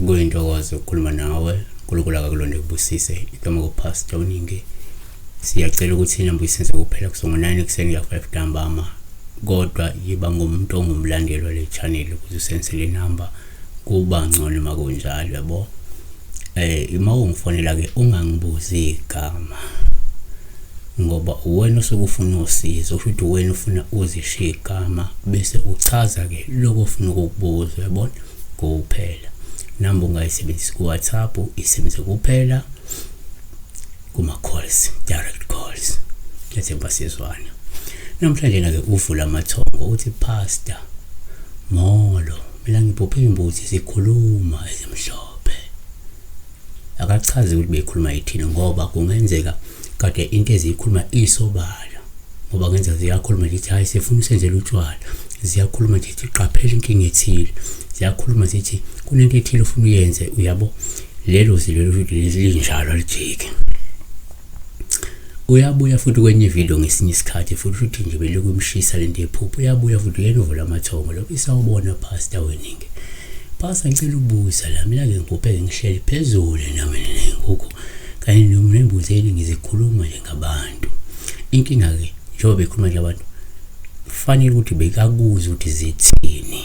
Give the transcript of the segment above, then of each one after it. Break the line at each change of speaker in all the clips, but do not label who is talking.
Kuyintokozo ukukhuluma nawe. uNkulunkulu akakulonde kubusise. Igama kuPastor Uningi. Siyacela ukuthi inamba uyisenze kuphela kusuka ngo-9 ekuseni kuya 5 ntambama. Kodwa yiba ngumuntu ongumlandeli wale channel ukuze usenze le namba kuba ngcono uma kunjalo yabo. Uma ungifonela ke ungangibuzi igama ngoba uwena osuke ufuna usizo, kusho ukuthi uwena ufuna uzishiye igama bese uchaza ke lokho ofuna ukukubuza, uyabona? Kuphela namba ungayisebenzisi ku-WhatsApp, isebenzise kuphela kuma-calls, direct calls. Ngiyethemba sizwana. Namhlanje na-ke uvula amathongo uthi Pastor, molo, mina ngiphuphe imbuzi zikhuluma ezimhlophe. Akachazi ukuthi beyikhuluma ithini ngoba kungenzeka kade into eziyikhuluma isobala, ngoba kungenzeka ziyakhuluma nje ithi hayi sifuna usenzele utshwala, ziyakhuluma nje ithi qaphela inkinga ethile, ziyakhuluma zithi kunento ethile ufuna uyenze, uyabo. Lelo zwi lelo linjalo alijiki. Uyabuya futhi kwenye ividiyo ngesinye isikhathi futhi futhi nje belokhu imshisa lento yephupho. Uyabuya futhi uyena uvula amathongo lokhu isawubona Pastor Weningi. Pastor, ngicela ukubuza la, mina-ke ngiphuphe ngihleli phezulu nami nenkukhu kanye nembuzi eningi zikhuluma njengabantu. Inkinga-ke njengoba bekhuluma njengabantu kufanele ukuthi bekakuze ukuthi zithini,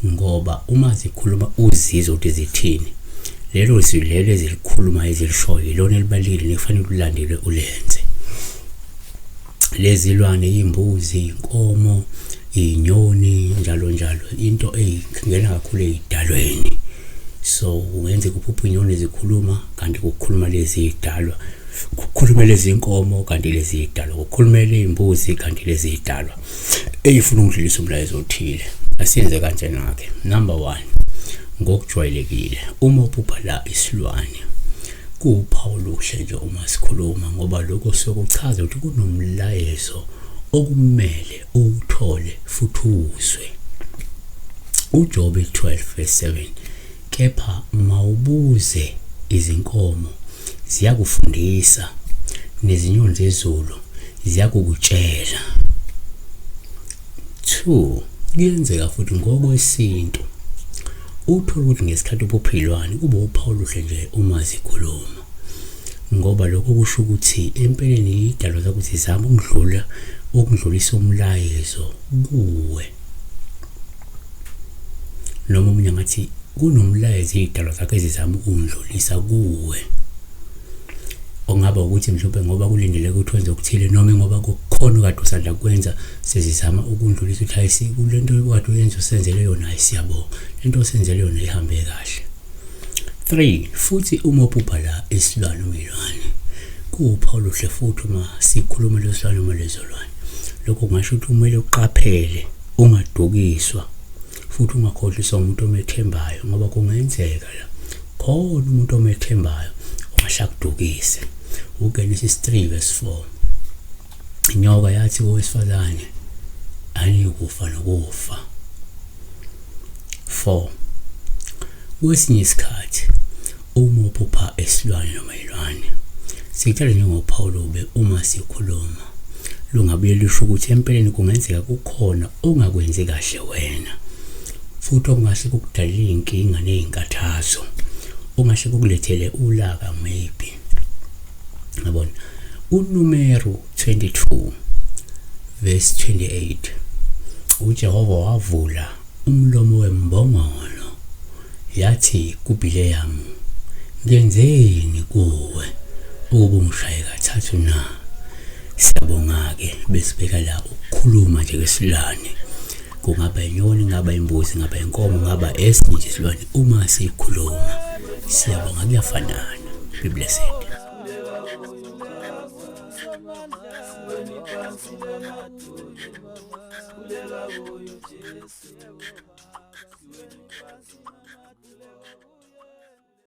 ngoba uma zikhuluma uzizwe ukuthi zithini, lelo zwi lelo ezilikhulumayo ezilishoyo yilona elibalulekile nekufanele ulandele ulenze. Lezi lwane, iy'mbuzi, iy'nkomo, iy'nyoni, njalo njalo, into ey'ngena kakhulu ey'dalweni. So kungenzeka uphuphe iy'nyoni zikhuluma kanti kukhuluma lezi y'dalwa, kukhulume lezi nkomo kanti lezi y'dalwa, kukhulume ley'mbuzi kanti lezi y'dalwa eyifuna ukudlulisa umlayezo othile. Asiyenze kanjena-ke. Number 1, ngokujwayelekile uma uphupha la isilwane kuwuphawu oluhle nje uma sikhuluma, ngoba lokho sokuchaza ukuthi kunomlayezo okumele uwuthole futhi uwuzwe. UJobe 12 verse 7, kepha mawubuze izinkomo ziyakufundisa nezinyoni zezulu ziyakukutshela. 2, kuyenzeka futhi ngokwesintu uthole ukuthi ngesikhathi uphupha kuba uphawu oluhle nje uma zikhuluma, ngoba lokho kusho ukuthi empeleni idalwa zakho zizama ukudlula ukudlulisa umlayezo kuwe, noma omunye angathi kunomlayezo iy'dalwa zakho ezizama ukundlulisa kuwe, okungaba ukuthi mhlawumbe ngoba kulindeleke ukuthi wenze okuthile, noma ngoba kukhona okade usanda kwenza sezizama ukundlulisa ukuthi hayi kule nto okade uyenza usenzele yona, hayi siyabonga, le nto osenzele yona ihambe kahle. 3, futhi uma uphupha la isilwane noma ilwane kuwuphawu oluhle futhi uma sikhuluma leso silwane noma lezo lwane. Lokho kungasho ukuthi kumele uqaphele ungadukiswa futhi ungakhohliswa umuntu omethembayo, ngoba kungenzeka la khona umuntu omethembayo ongahle akudukise. UGenesis 3 verse 4, inyoka yathi kowesifazane aniyukufa nokufa. 4, kwesinye isikhathi uma uphupha isilwane noma ilwane sithatha njengophawu lube uma sikhuluma, lungabuye lusho ukuthi empeleni kungenzeka kukhona ongakwenzi kahle wena, futhi okungase kukudalele iy'nkinga ney'nkathazo, ongahle kukulethele ulaka maybe. Yabona, uNumeru 22 verse 28, uJehova wavula umlomo wembongolo yathi kuBhileyamu, ngenzeni kuwe ukuba ungishaye kathathu na? Siyabonga-ke besibeka la ukukhuluma nje kwesilwane, kungaba inyoni, kungaba imbuzi, kungaba inkomo, kungaba esinye nje isilwane, uma sikhuluma siyabonga, kuyafanana. Be blessed.